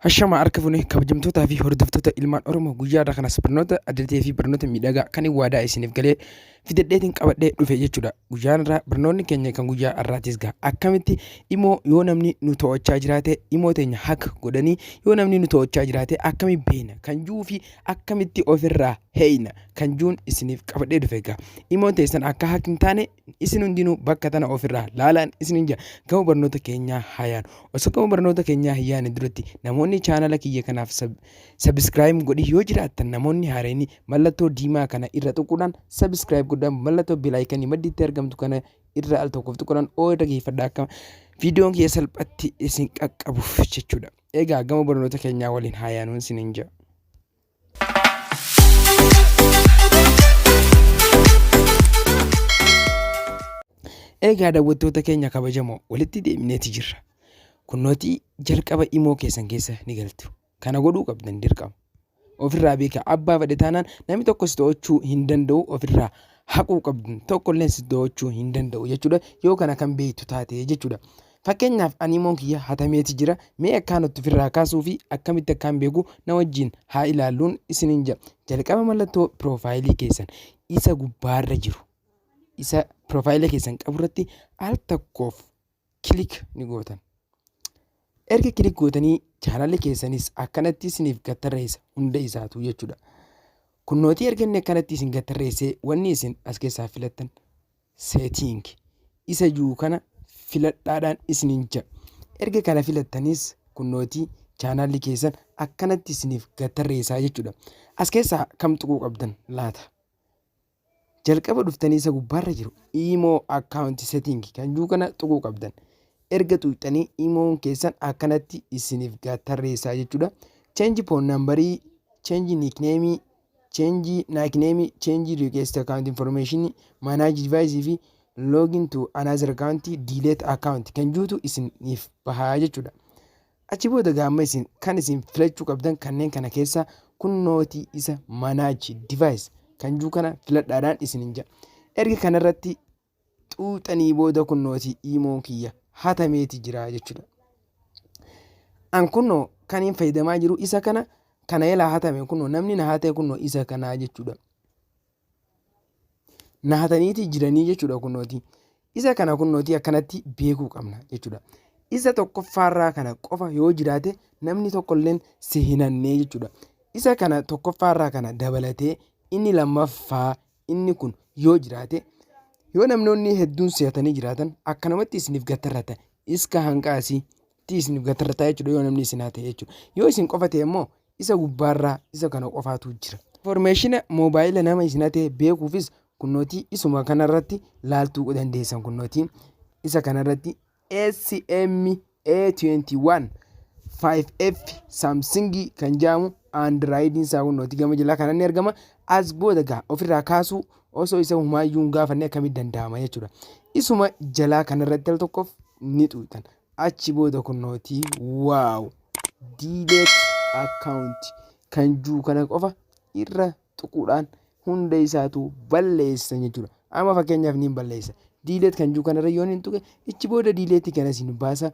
Hashama harka fuune, kabajamtootaa fi hordoftoota ilmaan Oromoo, guyyaa irraa kanas barnoota adda ta'ee fi barnoota miidhagaa kan hin waadaa isiniif galee fidadheetiin qabadhee dhufe jechuudha. Guyyaan irraa barnoonni keenya kan guyyaa har'aatis ga'a. Akkamitti imoo yoo namni nu to'achaa jiraate, imoo teenya hack godhanii yoo namni nu to'achaa jiraate akkami beekna kan juu fi akkamitti ofirraa heeyna kan juun isiniif qabadhee dhufe ga'a. Imoon teessan akka hack hin taane isin hundinuu bakka tana ofirraa laalaan isinin jira. Gama barnoota keenyaa hayaan. Osoo gama barnoota keenyaa hin yaane duratti, namoonni chaanala kiyya kanaaf subscribe godhi yoo jiraattan, namoonni haareen mallattoo diimaa kana irra tuquudhaan subscribe godhaan, mallattoo bell iconii maddiitti argamtu kana irra al tokkoof tuquudhaan oo irra geeffadha, akka viidiyoon kiyya salphatti isin qaqqabuuf jechuudha. Egaa gama barnoota keenyaa waliin haa yaanuun isinin jira. Egaa daawwattoota keenya kabajamoo, walitti deemneeti jirra. Kunnootii jalqaba imoo keessan keessa ni galtu. Kana godhuu qabdan dirqama. Ofirraa beeka, abbaa fedhe taanaan namni tokko si to'achuu hin danda'u, ofirraa haquu qabdu, tokkolleen si to'achuu hin danda'u jechuudha, yoo kana kan beektu taate jechuudha. Fakkeenyaaf ani imoon kiyya hatameeti jira. Mee akkaan itti ofirraa kaasuu fi akkamitti akkaan beeku na wajjin haa ilaalluun isiniin jedha. Jalqaba mallattoo piroofaayilii keessan isa gubbaarra jiru, isa piroofaayilii keessan qaburratti al tokkoof click ni gootan. Erga click gootanii chaanalli keessanis akkanatti isiniif gattarreessa hunda isaatu jechuudha. Kunnootii erga inni akkanatti isin gattarreessee, wanni isin as keessaa filattan setting isa jiru kana filadhaadhaan isiniin jedha. Erga kana filattanis kunnootii chaanalli keessan akkanatti isiniif gattarreessaa jechuudha. As keessaa kam tuquu qabdan laata? Jalqaba dhuftanii isa gubbaarra jiru imo account setting kan jiru kana tuquu qabdan. Erga tuqxanii imoon keessan akkanatti isiniif tarreessaa jechuudha. Change phone number, change nickname, change nickname, change request account information, manage device fi login to another account, delete account kan jirutu isiniif bahaa jechuudha. Achi booda gaamma isin kan isin filachuu qabdan kanneen kana keessa kunnootii isa manage device kan jiru kana filadhaadhaan isinin jedha. Erga kanarratti xuuxanii booda kunnootii imoon kiyya hatameeti jira jechuudha. An kunnoo kan hin fayyadamaa jiru isa kana, kana yalaa hatame, kunnoo namni na hate kunnoo isa kanaa jechuudha. Na hataniiti jiranii jechuudha kunnooti. Isa kana kunnootii akkanatti beekuu qabna jechuudha. Isa tokkoffaarraa kana qofa yoo jiraate namni tokkolleen si hin hannee jechuudha. Isa kana tokkoffaarraa kana dabalatee inni lammaffaa inni kun yoo jiraate, yoo namnoonni hedduun si hatanii jiraatan, akkanumatti isiniif gattarrata. Iska hanqaasii tti isiniif gattarrataa jechuudha yoo namni isin hate jechuudha. Yoo isin qofa ta'e immoo isa gubbaarraa isa kana qofaatu jira. Information moobaayila nama isin hate beekuufis kunnootii isuma kanarratti laaltuu dandeessan, kunnootii isa kanarratti SM A21 5F Samsung kan jedhamu Androidiin isaa kunnootii gama jalaa kanan ni argama. As booda gaa ofirraa kaasuu osoo isa humaayyuu hin gaafanne akkamitti danda'ama jechuudha. Isuma jalaa kanarratti al tokkoof ni xuuxan. Achi booda kunnootii wow, delete account kan jiru kana qofa irra tuquudhaan hunda isaatu balleessan jechuudha. Amma fakkeenyaaf niin balleessa. Delete kan jiru kanarra yoo hin tuqe, ichi booda delete kana isin baasa.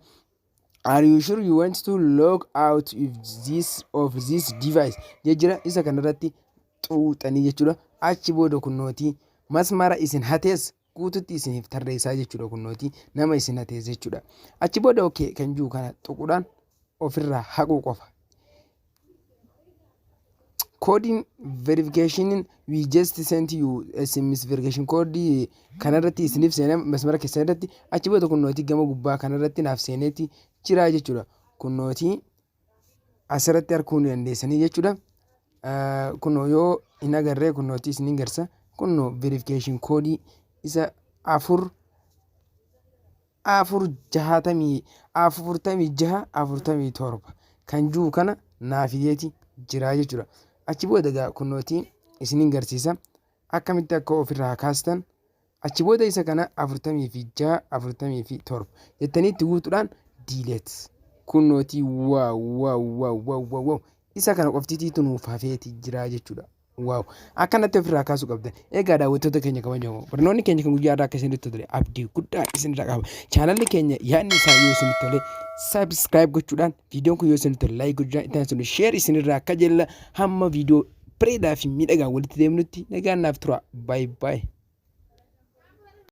"Are you sure you want to log out if this of this device?" jejjira, isa kanarratti xuuxanii jechuudha. Achi booda kunnootii masmara isin hatees guututti isiniif tarreessaa jechuudha, kunnootii nama isin hatees jechuudha. Achi booda okay kan jiru kana tuquudhaan ofirraa haquu qofa. Koodiin verification we just sent you SMS verification code kanarratti isiniif seenee masmara keessan irratti. Achi booda kunnootii gama gubbaa kanarratti naaf seeneeti jira jechuudha. Kunnootii asirratti arguu ni dandeessanii jechuudha. Kunoo yoo hin agarree kunnootii isiniin garsa, kunoo verification koodii isa 4 4 60 46 47 kan jiru kana naaf fideeti jira jechuudha. Achi booda egaa kunnootii isiniin garsiisa akkamitti akka ofirraa kaastan. Achi booda isa kana 46 47 jettanii itti guutuudhaan delete, kunnootii wow wow wow wow wow wow, isa kana qoftitiitu nuuf hafeeti jira jechuudha. Wow! Akkanatti ofirraa kaasuu qabdan. Egaa daawwattoota keenya kabajamoo, barnoonni keenya kan guyyaa irraa akka isinitti tole abdii guddaa isinirraa qaba. Chaanalli keenya yaadni isaa yoo isinitti tole subscribe gochuudhaan, viidiyoon kun yoo isinitti tole like gochuudhaan, itti aansuun share isinirraa akka jella hamma viidiyoo bareedaa fi miidhagaan walitti deemnutti nagaan naaf tura. Bye bye.